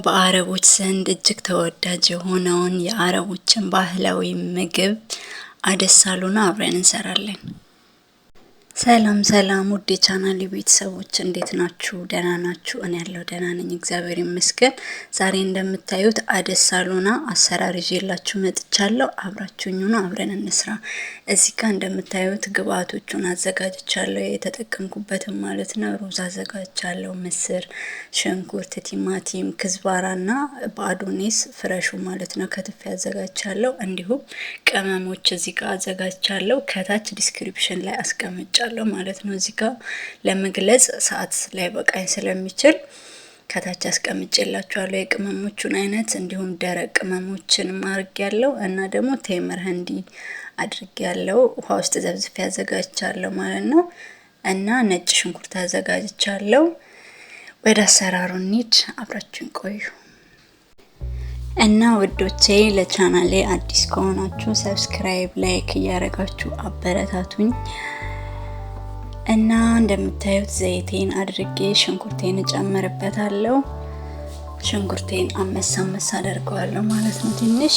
በአረቦች ዘንድ እጅግ ተወዳጅ የሆነውን የአረቦችን ባህላዊ ምግብ عدس صالونة አብረን እንሰራለን። ሰላም ሰላም ውድ የቻናሌ ቤተሰቦች እንዴት ናችሁ? ደህና ናችሁ? እኔ ያለው ደህና ነኝ፣ እግዚአብሔር ይመስገን። ዛሬ እንደምታዩት عدس صالونة አሰራር ይዤላችሁ መጥቻለሁ። አብራችሁኝ ሁኑ፣ አብረን እንስራ። እዚህ ጋር እንደምታዩት ግብአቶቹን አዘጋጅቻለሁ፣ የተጠቀምኩበትም ማለት ነው። ሩዝ አዘጋጅቻለሁ፣ ምስር፣ ሽንኩርት፣ ቲማቲም፣ كزبرة እና بقدونس fresh ኡ ማለት ነው ከትፌ አዘጋጅቻለሁ። እንዲሁም ቅመሞች እዚህ ጋር አዘጋጅቻለሁ። ከታች description ላይ አስቀምጫ ማለት ነው። እዚህ ጋር ለመግለጽ ሰዓት ላይ በቃኝ ስለሚችል ከታች አስቀምጬላችኋለሁ የቅመሞቹን አይነት፣ እንዲሁም ደረቅ ቅመሞችን አድርጌያለሁ እና ደግሞ تمر هندي አድርጌያለሁ። ውሃ ውስጥ ዘብዝፌ አዘጋጅቻለሁ ማለት ነው እና ነጭ ሽንኩርት አዘጋጅቻለሁ። ወደ አሰራሩ እንሂድ፣ አብራችሁን ቆዩ። እና ውዶቼ ለቻናሌ አዲስ ከሆናችሁ subscribe፣ like እያደረጋችሁ አበረታቱኝ። እና እንደምታዩት ዘይቴን አድርጌ ሽንኩርቴን እጨምርበታለሁ። ሽንኩርቴን አመስ አመስ አደርገዋለሁ ማለት ነው ትንሽ።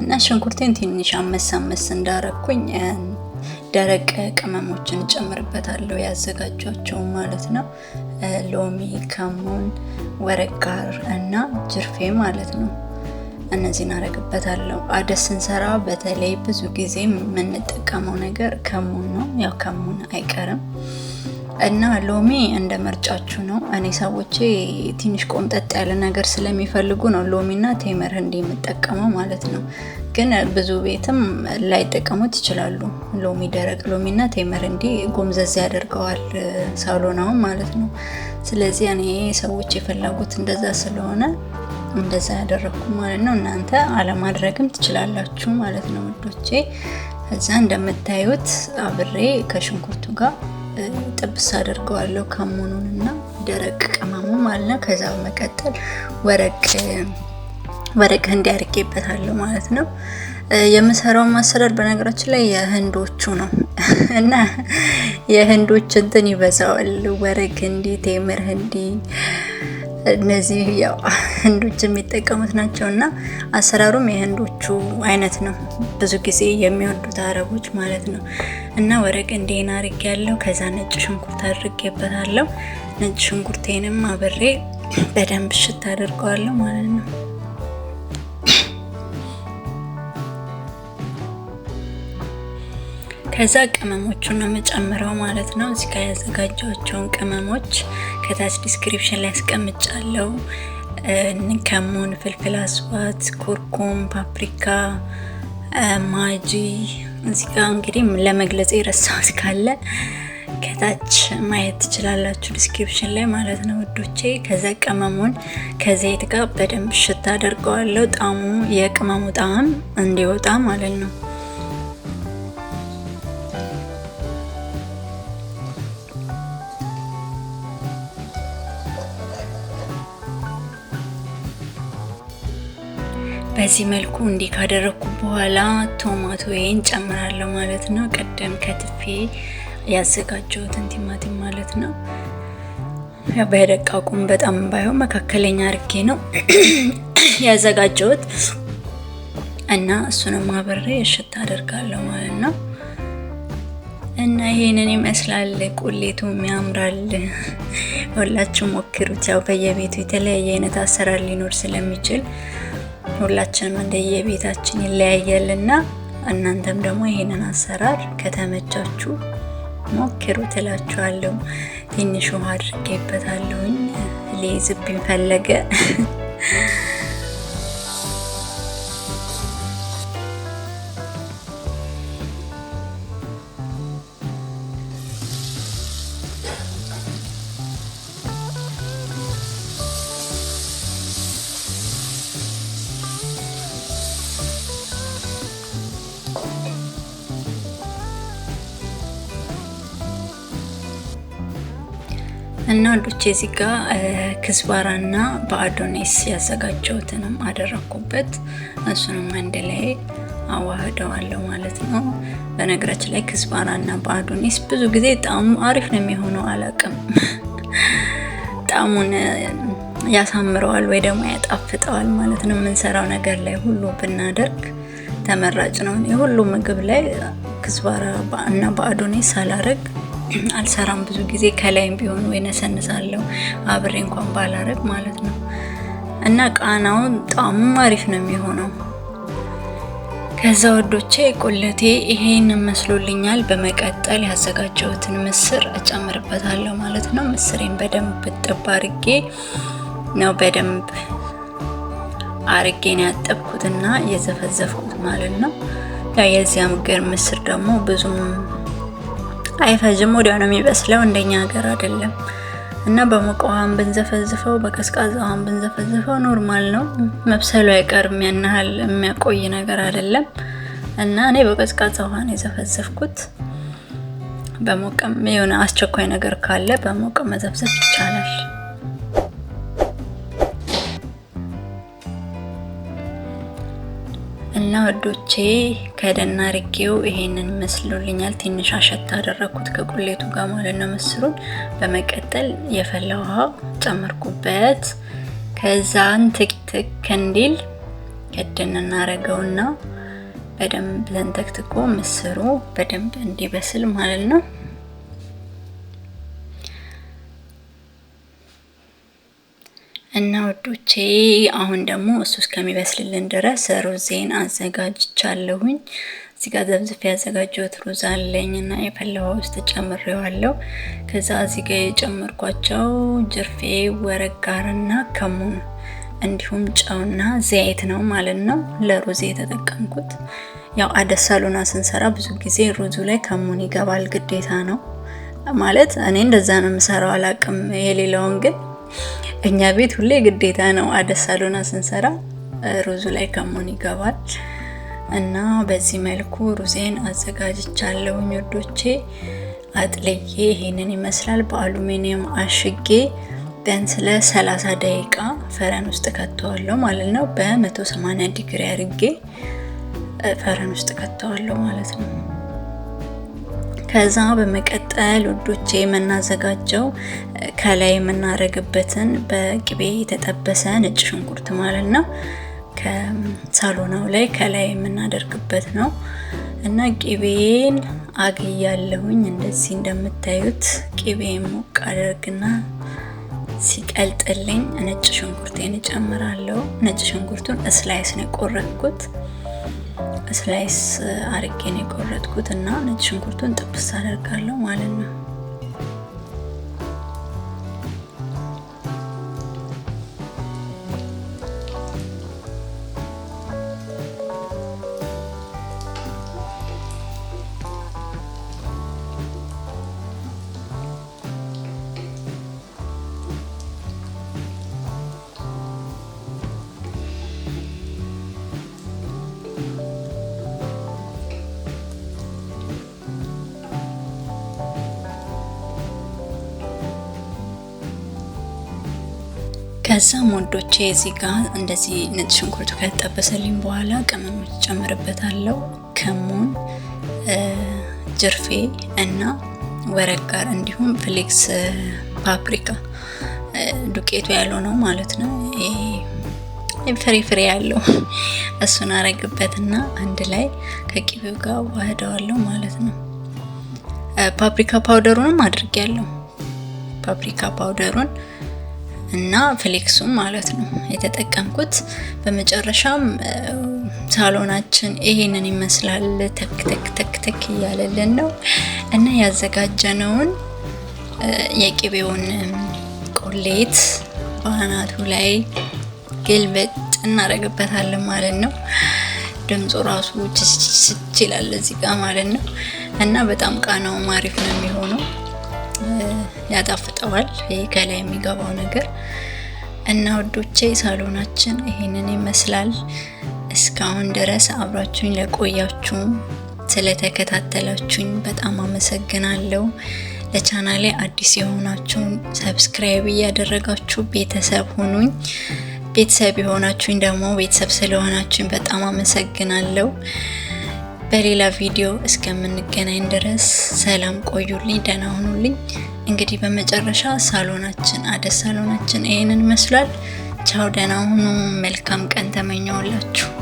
እና ሽንኩርቴን ትንሽ አመስ አመስ እንዳረኩኝ ደረቅ ቅመሞችን እጨምርበታለሁ ያዘጋጇቸው ማለት ነው። ሎሚ፣ ከሙን፣ ورق غار እና ጅርፌ ማለት ነው። እነዚህን አረግበታለሁ። عدس ስንሰራ በተለይ ብዙ ጊዜ የምንጠቀመው ነገር ከሙን ነው። ያው ከሙን አይቀርም እና ሎሚ እንደ ምርጫችሁ ነው። እኔ ሰዎቼ ትንሽ ቆምጠጥ ያለ ነገር ስለሚፈልጉ ነው ሎሚና تمر هندي የምጠቀመው ማለት ነው። ግን ብዙ ቤትም ላይጠቀሙት ይችላሉ። ሎሚ፣ ደረቅ ሎሚና تمر هندي ጎምዘዝ ያደርገዋል صالونة ውን ማለት ነው። ስለዚህ እኔ ሰዎች የፈለጉት እንደዛ ስለሆነ እንደዛ ያደረግኩ ማለት ነው። እናንተ አለማድረግም ትችላላችሁ ማለት ነው ውዶቼ። እዛ እንደምታዩት አብሬ ከሽንኩርቱ ጋር ጥብስ አደርገዋለሁ ከሙኑን እና ደረቅ ቅመሙ ማለት ነው። ከዛ በመቀጠል ورق هندي አድርጌበታለሁ ማለት ነው። የምሰራው አሰራር በነገራችን ላይ የህንዶቹ ነው እና የህንዶች እንትን ይበዛዋል። ورق هندي፣ تمر هندي እነዚህ ያው ህንዶች የሚጠቀሙት ናቸው እና አሰራሩም የህንዶቹ አይነት ነው። ብዙ ጊዜ የሚወዱት አረቦች ማለት ነው። እና ورق هندي ን አድርጌያለሁ። ከዛ ነጭ ሽንኩርት አድርጌበታለሁ። ነጭ ሽንኩርቴንም አብሬ በደንብ ሽት አድርገዋለሁ ማለት ነው። ከዛ ቅመሞቹን ነው የምጨምረው ማለት ነው። እዚህ ጋር ያዘጋጀኋቸውን ቅመሞች ከታች description ላይ አስቀምጫለሁ። ከሙን፣ فلفل أسود፣ كركم፣ ፓፕሪካ፣ ማጂ። እዚህ ጋር እንግዲህ ለመግለጽ የረሳሁት ካለ ከታች ማየት ትችላላችሁ description ላይ ማለት ነው ውዶቼ። ከዛ ቅመሙን ከዘይት ጋር በደንብ ሽታ አደርገዋለሁ። ጣዕሙ የቅመሙ ጣዕም እንዲወጣ ማለት ነው። በዚህ መልኩ እንዲህ ካደረኩ በኋላ ቶማቶዬን ጨምራለሁ ማለት ነው። ቀደም ከትፌ ያዘጋጀሁትን ቲማቲም ማለት ነው። ያው በደቃቁም በጣም ባይሆን መካከለኛ አድርጌ ነው ያዘጋጀሁት እና እሱንም አብሬ እሽት አደርጋለሁ ማለት ነው። እና ይሄንን ይመስላል ቁሌቱም ያምራል። ሁላችሁ ሞክሩት። ያው በየቤቱ የተለያየ አይነት አሰራር ሊኖር ስለሚችል ሁላችንም እንደየቤታችን ይለያያልና እናንተም ደግሞ ይሄንን አሰራር ከተመቻችሁ ሞክሩት እላችኋለሁ። ትንሽ ውሃ አድርጌበታለሁኝ ሊይዝብኝ ፈለገ። እና ውዶቼ እዚህ ጋር كزبرة ና بقدونس ያዘጋጀሁትንም አደረኩበት። እሱንም አንድ ላይ አዋህደዋለሁ ማለት ነው። በነገራችን ላይ كزبرة ና بقدونس ብዙ ጊዜ ጣዕሙ አሪፍ ነው የሚሆነው። አላቅም ጣዕሙን ያሳምረዋል ወይ ደግሞ ያጣፍጠዋል ማለት ነው። የምንሰራው ነገር ላይ ሁሉ ብናደርግ ተመራጭ ነው። የሁሉ ምግብ ላይ كزبرة እና بقدونس ሳላረግ አልሰራም። ብዙ ጊዜ ከላይም ቢሆን ወይ ነሰንሳለሁ አብሬ እንኳን ባላረግ ማለት ነው። እና ቃናውን ጣዕሙም አሪፍ ነው የሚሆነው። ከዛ ወዶቼ ቁሌቴ ይሄን መስሎልኛል። በመቀጠል ያዘጋጀሁትን ምስር እጨምርበታለሁ ማለት ነው። ምስሬን በደንብ እጥብ አርጌ ነው በደንብ አርጌ ነው ያጠብኩትና የዘፈዘፍኩት ማለት ነው። ያው የዚያ ምግብ ምስር ደግሞ ብዙም አይፈጅም፣ ወዲያው ነው የሚበስለው። እንደኛ ሀገር አይደለም እና በሞቀ ውሃም ብንዘፈዝፈው በቀዝቃዛ ውሃም ብንዘፈዝፈው normal ነው፣ መብሰሉ አይቀርም። ያን ያህል የሚያቆይ ነገር አይደለም። እና እኔ በቀዝቃዛ ውሃ ነው የዘፈዘፍኩት። በሞቀም የሆነ አስቸኳይ ነገር ካለ በሞቀ መዘፍዘፍ ይቻላል። እና ወዶቼ ከደና አርጌው ይሄንን መስሎልኛል። ትንሽ አሸት አደረኩት ከቁሌቱ ጋር ማለት ነው ምስሩን። በመቀጠል የፈላ ውሃ ጨመርኩበት። ከዛን ትክትክ እንዲል ከደን እናረገውና በደንብ ተንተክትኮ ምስሩ በደንብ እንዲበስል ማለት ነው። እና ወዶቼ አሁን ደግሞ እሱ እስከሚበስልልን ድረስ ሩዜን አዘጋጅቻለሁኝ። እዚህ ጋር ዘብዝፌ ያዘጋጀሁት ሩዝ አለኝ እና የፈላ ውሃ ውስጥ ጨምሬዋለሁ። ከዛ እዚህ ጋር የጨመርኳቸው ጅርፌ፣ ወረጋርና ከሙን እንዲሁም ጨውና ዘይት ነው ማለት ነው ለሩዜ የተጠቀምኩት። ያው አደሳሉና ስንሰራ ብዙ ጊዜ ሩዙ ላይ ከሙን ይገባል፣ ግዴታ ነው ማለት እኔ እንደዛ ነው የምሰራው። አላቅም የሌላውን ግን እኛ ቤት ሁሌ ግዴታ ነው። አደሳሉና ስንሰራ ሩዙ ላይ ከሙን ይገባል። እና በዚህ መልኩ ሩዜን አዘጋጅቻለሁኝ ወዶቼ። አጥልዬ ይሄንን ይመስላል። በአሉሚኒየም አሽጌ ቢያንስ ለ30 ደቂቃ فرن ውስጥ ከተዋለሁ ማለት ነው። በ180 ዲግሪ አድርጌ فرن ውስጥ ከተዋለሁ ማለት ነው። ከዛ በመቀጠል ውዶቼ የምናዘጋጀው ከላይ የምናረግበትን በቅቤ የተጠበሰ ነጭ ሽንኩርት ማለት ነው። ከሳሎናው ላይ ከላይ የምናደርግበት ነው እና ቅቤን አግያለሁኝ። እንደዚህ እንደምታዩት ቅቤን ሞቅ አደርግና ሲቀልጥልኝ ነጭ ሽንኩርቴን እጨምራለሁ። ነጭ ሽንኩርቱን slice ነው የቆረጥኩት፣ slice አርጌ ነው የቆረጥኩት እና ነጭ ሽንኩርቱን ጥብስ አደርጋለሁ ማለት ነው። ከዛም ወዶቼ እዚህ ጋር እንደዚህ ነጭ ሽንኩርቱ ከተጠበሰልኝ በኋላ ቅመሞች ጨምርበታለሁ። ከሙን፣ ጅርፌ እና ወረጋር እንዲሁም flakes paprika ዱቄቱ ያለው ነው ማለት ነው። ፍሬ ፍሬ ያለው እሱን አረግበትና አንድ ላይ ከቅቤው ጋር ዋህደዋለሁ ማለት ነው። paprika powder ኡንም አድርጌያለሁ። paprika powder ኡን እና flakes ኡን ማለት ነው የተጠቀምኩት። በመጨረሻም ሳሎናችን ይሄንን ይመስላል። ተክ ተክ ተክ ተክ እያለልን ነው እና ያዘጋጀነውን የቅቤውን ቆሌት በአናቱ ላይ ግልብጥ እናደርግበታለን ማለት ነው። ድምፁ ራሱ ችችች ይላል እዚህ ጋር ማለት ነው። እና በጣም ቃናው አሪፍ ነው የሚሆነው፣ ያጣፍጠዋል ይሄ ከላይ የሚገባው ነገር። እና ውዶቼ ሳሎናችን ይሄንን ይመስላል። እስካሁን ድረስ አብራችሁኝ ለቆያችሁ ስለተከታተላችሁኝ በጣም አመሰግናለሁ። ለቻናሌ አዲስ የሆናችሁን subscribe እያደረጋችሁ ቤተሰብ ሁኑኝ። ቤተሰብ የሆናችሁኝ ደግሞ ቤተሰብ ስለሆናችሁኝ በጣም አመሰግናለሁ። በሌላ ቪዲዮ እስከምንገናኝ ድረስ ሰላም ቆዩልኝ፣ ደህና ሁኑልኝ። እንግዲህ በመጨረሻ ሳሎናችን አደስ ሳሎናችን ይሄንን መስሏል። ቻው፣ ደህና ሁኑ። መልካም ቀን ተመኘውላችሁ።